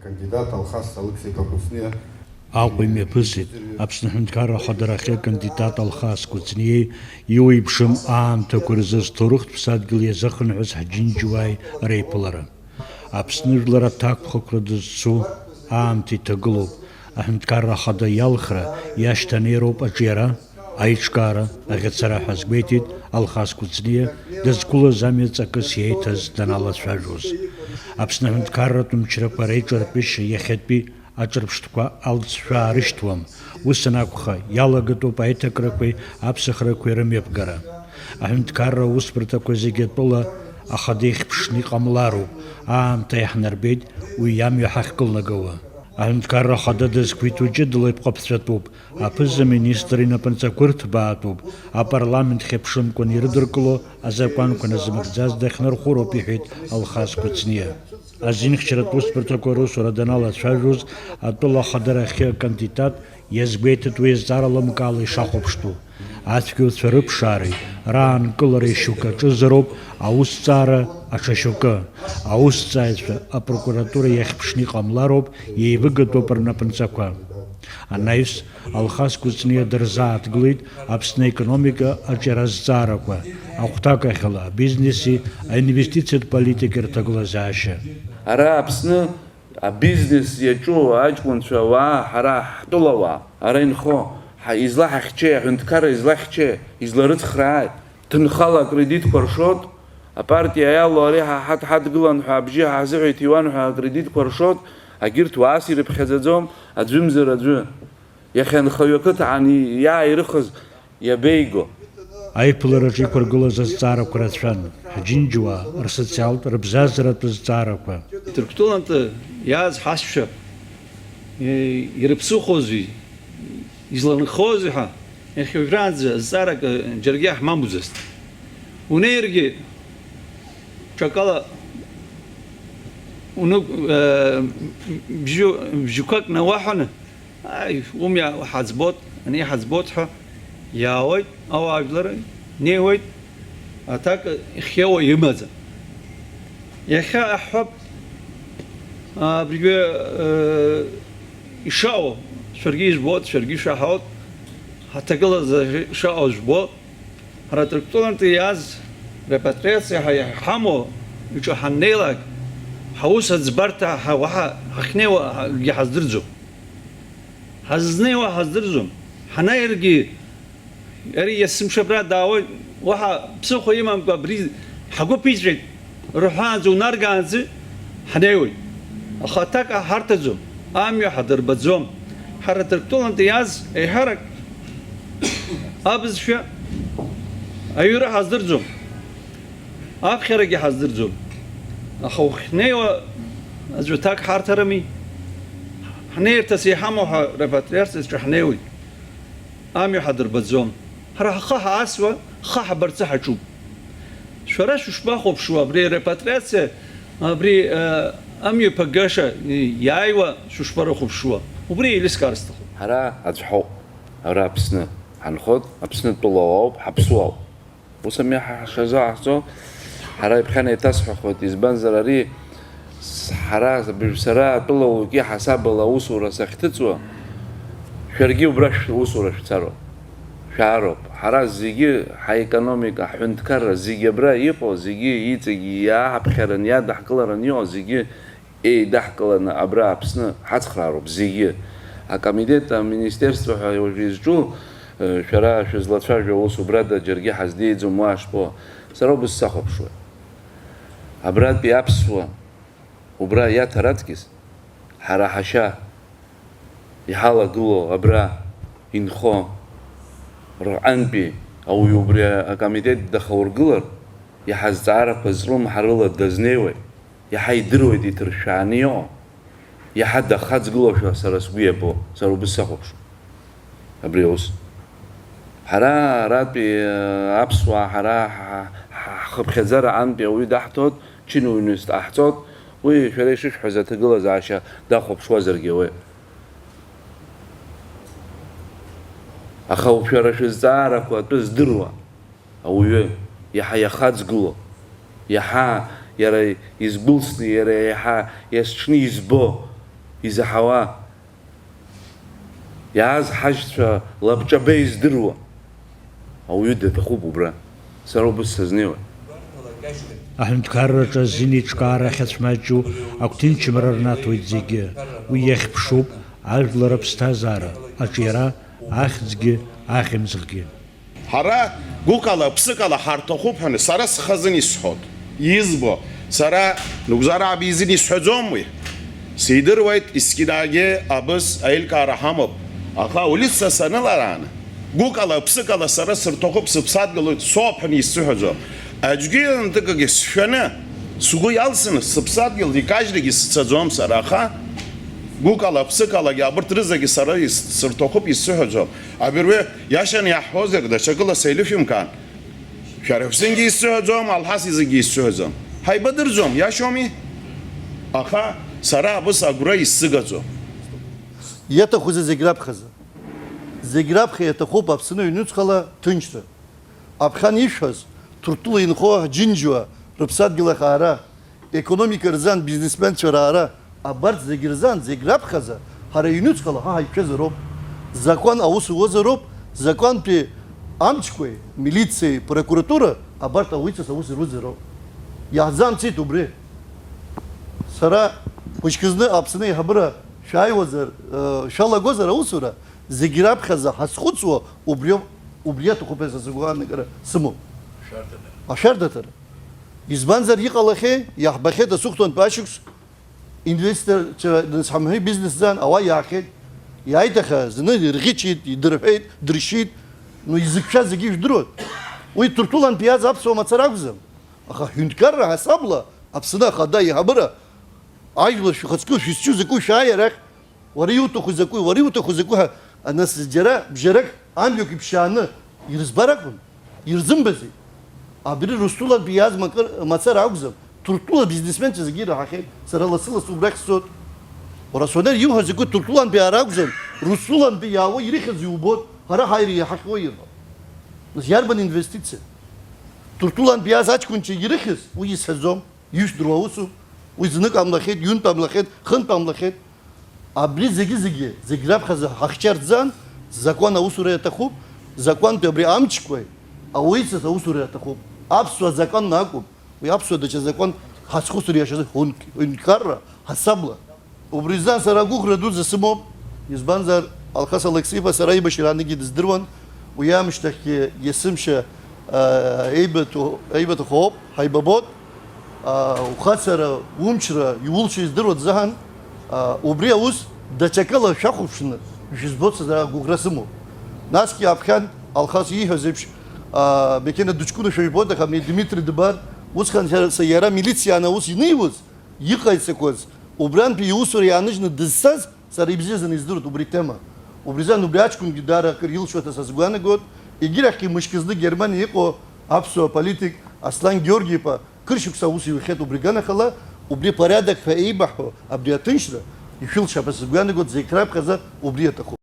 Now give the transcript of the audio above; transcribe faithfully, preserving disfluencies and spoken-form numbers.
Кандидат Алхас Алықьса-иԥа Кәыҵниа. Аҟәа имҩаԥысит Аԥсны Аҳәынҭқарра Ахадарахьы акандидат Алхас Кәыҵниеи иуеиԥшым аамҭақәа рзы зҭоурыхтә ԥсадгьыл иазыхынҳәыз Ҳџьынџьуааи реиԥылара. Аԥсны жәлар аҭакԥхықәра дызцу аамҭа иҭагылоуп, Аҳәынҭқарра Ахада иалхра иашьҭан иароуп аҿиара, аиҿкаара, аӷьацара ҳәа азгәеиҭеит Алхас Кәыҵниа, дызқәылаз амҩа ҵакыс иеиҭаз даналацәажәоз. Аԥсны аҳәынҭқарратә мчрақәа реиҿартәышьа иахьатәи аҿырԥштәқәа алҵшәа аарышьҭуам, ус анакәха, иалагатәуп аиҭакрақәеи аԥсахрақәеи рымҩаԥгара. Аҳәынҭқарра аусбарҭақәа зегьы атәыла ахада ихьԥшны иҟамлароуп, аамҭа иаҳнарбеит уи иамҩа ҳахькылнагауа. Аҳәынҭқарра ахада дызқәиҭу ҷыдала иԥҟаԥҵәатәуп, аԥыза-министр инапынҵақәа ырҭбаатәуп, апарламент хьыԥшымкәан ирыдыркыло азакәанқәа назмыгӡаз дахьнархәыроуп, иҳәеит Алхас Кәыҵниа. Азинхьчаратә усбарҭақәа русура даналацәажәоз, атәыла ахадарахьы акандидат иазгәеиҭеит уи азҵаара лымкаала ишахәаԥштәу. Ацәгьоуцәа рыԥшаареи раанкылареи шьоукы аҿызароуп аусҭҵаара аҽа шьоукы. Аусҭҵааҩцәа апрокуратура иахьԥшны иҟамлароуп, еивыгатәуп рнапынҵақәа. Анаҩс, Алхас Кәыҵниа дырзааҭгылеит Аԥсны аекономика аҿиара азҵаарақәа, ахәҭакахьала абизнеси аинвестициатә политикеи рҭагылазаашьа. Ара Аԥсны абизнес иаҿу аҷкәынцәа ауаа, ҳара ҳтәылауаа, ара инхо, ҳа-, излаҳахьчеи, аҳәынҭқарра излахьчеи, изларыцхрааи? Ҭынхала акредитқәа ршоит, апартиа иалоу ари ҳа ҳадҳадгылан ҳәа, абжьы ҳазыҳәа иҭиуан ҳәа акредитқәа ршоит, агьырҭ уаас ирыԥхьаӡаӡом, аӡәымзар аӡәы. Иахьа нхаҩы ақыҭан иааирыхыз иабеиго? Аиԥылараҿы иқәыргылаз азҵаарақәа рацәан, ҳџьынџьуаа рсоциалтә, рыбзазаратә зҵаарақәа. Ҭырқәтәылантәи иааз ҳасшәа, е, ирыԥсыхәозеи, изланхозеи ҳәа, иахьа уажәраанӡа зҵаарак, э, џьаргьы иаҳмамуӡацт. Унеиргьы, ҽакала унык-, э, бжьы-, бжьқәак науаҳәаны, аи, умҩа ҳаӡбот, ани ҳаӡбот ҳәа иаауеит ауаажәлар, неиуеит, аҭак ихиауа имаӡам. Иахьа аҳҳәап, абригьы, э, ишаауа, шәаргьы ижәбот, шәаргьы ишәаҳауеит, ҳаҭагылазаашьа ишаауа жәбо, ҳара Ҭырқәтәылантәи иааз репатриациа ҳа-, иаҳамоу иҿы ҳаннеилак, ҳаус аӡбарҭа ҳа-, уаҳа ҳахьнеиуагьы ҳаздырӡом. Ҳазнеиуа ҳаздырӡом. Ҳанаиргьы, ари есымша абра даауеит, уаҳа ԥсыхәа имамкәа абри ҳгәы ԥиҵәеит рҳәаанӡа, унаргаанӡа ҳнеиуеит. Аха аҭак ҳарҭаӡом, амҩа ҳадырбаӡом. Ҳара Ҭырқәтәылантәи иааз еиҳарак абызшәа аҩра ҳаздырӡом, аԥхьарагьы ҳаздырӡом. Аха уахьнеиуа аӡәы аҭак ҳарҭарыми? Ҳнеирҭас иҳамоу ҳәа репатриациаҿы ҳнеиуеит. Амҩа ҳадырбаӡом. Ҳара ҳхы ҳаасуа, ҳхы ҳабарцы ҳаҿуп. Шәара шәышԥахәаԥшуа абри арепатриациа, абри, э, амҩаԥагаша, иааиуа шәышԥарыхәаԥшуа? Убри еилыскаар сҭахуп. Ҳара аӡә ҳауп. Ара Аԥсны ҳанхоит, Аԥсны тәылауаауп, ҳаԥсуаауп. Ус ами ҳа ҳшазааҳҵо, ҳара иԥхьан еиҭасҳәахуеит, избанзар ари с-, ҳара, сара атәылауаҩык иҳасабала аусура сахьҭыҵуа, шәаргьы убра шә-, усура шәцароуп, шәаароуп. Ҳара зегьы, ҳаекономика, ҳҳәынҭқарра, зегьы абра иҟоу, зегьы иҵегь иааҳаԥхьаран, иадаҳкыларан иҟоу, зегьы еидаҳкыланы абра Аԥсны ҳацхраароуп зегьы. Акомитет, аминистерство ҳәа уажәы изҿу, э, шәара шәызлацәажәо аус убрада џьаргьы ҳаздеиӡом, уа ишԥо. Сара убыс сахәаԥшуеит. Абратәи аԥсуа убра иаҭар аҵкьыс, ҳара ҳашьа иҳалагылоу абра инхо рҟантәи ауаҩы убри акомитет дахаургылар, иаҳа зҵаарақәа злымҳа рыла дазнеиуеит, иаҳа идыруеит иҭыршәааны иҟоу, иаҳа дахаҵгылоушәа сара сгәы иабо, сара убыс сахәаԥшуан абри аус. Ҳара аратәи, э, аԥсуаа, ҳара ҳ-, ҳ-, ҳхыԥхьаӡара аҟынтәи ауаҩы даҳҭоит, чиновникс дҟаҳҵоит, уи шәара ишышәҳәаз аҭагылазаашьа дахәаԥшуазаргьы ауеит. Аха шәара шәызҵаарақәа атәы здыруа ауаҩы, иаҳа иахаҵгыло, иаҳа иара изгәылсны, иара иаҳа иазҽны избо, изаҳауа, иааз ҳажьцәа лабҿаба издыруа ауаҩы даҭахуп убра. Сара убыс сазнеиуа. Аҳәынҭқарраҿы азин еиҿкаара ахьацәмаҷу агәҭынчымра рнаҭоит зегьы. Уи иахьԥшуп ажәлар рыԥсҭазаара, аҿиара, ахьӡгьы, ахьымӡӷгьы. Ҳара гәыкала, ԥсыкала ҳарҭахуп ҳәа сара схазын исҳәоит. Избо, сара Нугзар Аби изын исҳәаӡом уи. Сидыруеит, искьынаагьы абыс аилкаара ҳамоуп, аха улица саныларааны, гәыкала, ԥсыкала сара сырҭахуп, сыԥсадгьыл соуп ҳәа исзыҳәаӡом. Аӡәгьы антыкагьы сшәаны, сгәы иалсны, сыԥсадгьыл икажьрагьы сцаӡом сара, аха гәыкала, ԥсыкалагьы абырҭ рызегьы сара ис-, сырҭахуп исзыҳәаӡом. Абыржәы иашаны иаҳҳәозар, даҽакыла сеилышәымкаан. Шәара шәзынгьы исзыҳәаӡом, Алҳас изынгьы исзыҳәаӡом. Ҳаибадырӡом, иашоуми? Аха сара абыс агәра исзыгаӡом. Иаҭахузеи зегь раԥхьаӡа? Зегь раԥхьа иаҭахуп Аԥсны аҩнуҵҟала ҭынчра. Аԥхьан ишәҳәаз, Ҭырқәтәыла инхо ҳџьынџьуаа рыԥсадгьыл ахаара, економика рзан бизнесменцәа раара, абарҭ зегь рзан, зегь раԥхьаӡа, ҳара аҩнуҵҟала ҳа ҳаиқәшәазароуп. Закәан аус руазароуп, закәантәи амчқәеи, милициеи, прокуратура, абарҭ ауаҩҵас аус руазароуп. Иаҳзамцеит убри. Сара хәыҷкы зны Аԥсны аиҳабыра шәааиуазар, э, шәалагозар аусура, зегь раԥхьаӡа ҳазхәыцуа убриоуп, убри аҭахуп ҳәа са сгәы аанагара сымоуп. Ашәарҭадара. Избанзар, иҟалахьеи, иаҳбахьеит аҵыхәтәантәи ашықәс инвесторцәа рыцҳамҳәеи бизнес ӡан ауаа иаахьеит. Иааит, аха зны ирӷьычит, идырҳәеит, дыршьит. Ну, изықәшәаз зегьы ижәдыруан. Уи Ҭырқәтәылантәи иааз аԥсуа мацара акәӡам. Аха ҳҳәынҭқарра ҳасабла Аԥсны Ахада аиҳабыра ажәлар шәхаҵкы шәызҿу закәу шәааи арахь, уара иуҭаху закәи, уара иуҭаху закәи ҳәа, нас џьара бжьарак амҩақәа иԥшьааны ирызбар акәын, ирзымбази? Абри Русулантәи иааз макыр мацара акәӡам, Ҭырқәтәыла бизнесменцәа зегьы ираҳахьеит, сара лассы-лассы убрахь сцоит. Уара Сонер иуҳәо закәи, Ҭырқәтәылантәи ара акәӡам, Русулантәи иаауа ирыхьыз иубоит, ҳара ҳаира иаҳахьоу ирҳәо. Нас иарбан инвестициа? Ҭырқәтәылантәи иааз аҷкәынцәа ирыхьыз, уи исҳәаӡом. Ижәдыруа усуп, уи знык ҟамлахьеит, ҩынтә ҟамлахьеит, хынтә ҟамлахьеит. Абри зегьы-зегьы, зегь раԥхьаӡа ҳахьчарӡан, закәан аусура иаҭахуп, закәантәи абри амчқәеи ауаҩыцыз аусура иаҭахуп. Аԥсуа закәанны акәым, уи аԥсуа даҽа закәан ҳазхәыцыр иашазы ҳәынҭ-, ҳәынҭқарра ҳасабла. Убри азы сара агәыӷра дуӡӡа сымоуп, избанзар, Алхас Алықьса-иԥа сара аибашьраанагьы дыздыруан, уи аамышьҭахьгьы есымша, аа, еибыҭоу, еибыҭахо ауп, ҳаибабот, аа, ухацара, умчра, иулшо издыруа дзаҳан, аа, убри аус даҽакыла шәахәаԥшны шәызбоит сара агәыӷра сымоуп. Насгьы аԥхьан Алхас ииҳәаз еиԥш, аа, мекена дыҷкәынашәа жәбоит, аха ме Дмитри дбар, усҟан са иара милициан аус ианиуз, иҟаиҵақәаз, убрантәи иусура иааныжьны дызцаз, сара ибзиаӡаны издыруеит убри атема. Убри азын убри аҷкәынгьы даара акыр илшоит ҳәа са сгәы иаанагоит. Егьирахьгьы мышкы зны Германиа иҟоу аԥсуа политик Аслан Георги-иԥа кыр шықәса аус иухьеит убри аганахьала, убри апорядок ҳәа еибаҳҳәо абри аҭынчра ишәылшап ҳәа сгәы иаанагоит, зегь раԥхьаӡа убри аҭахуп.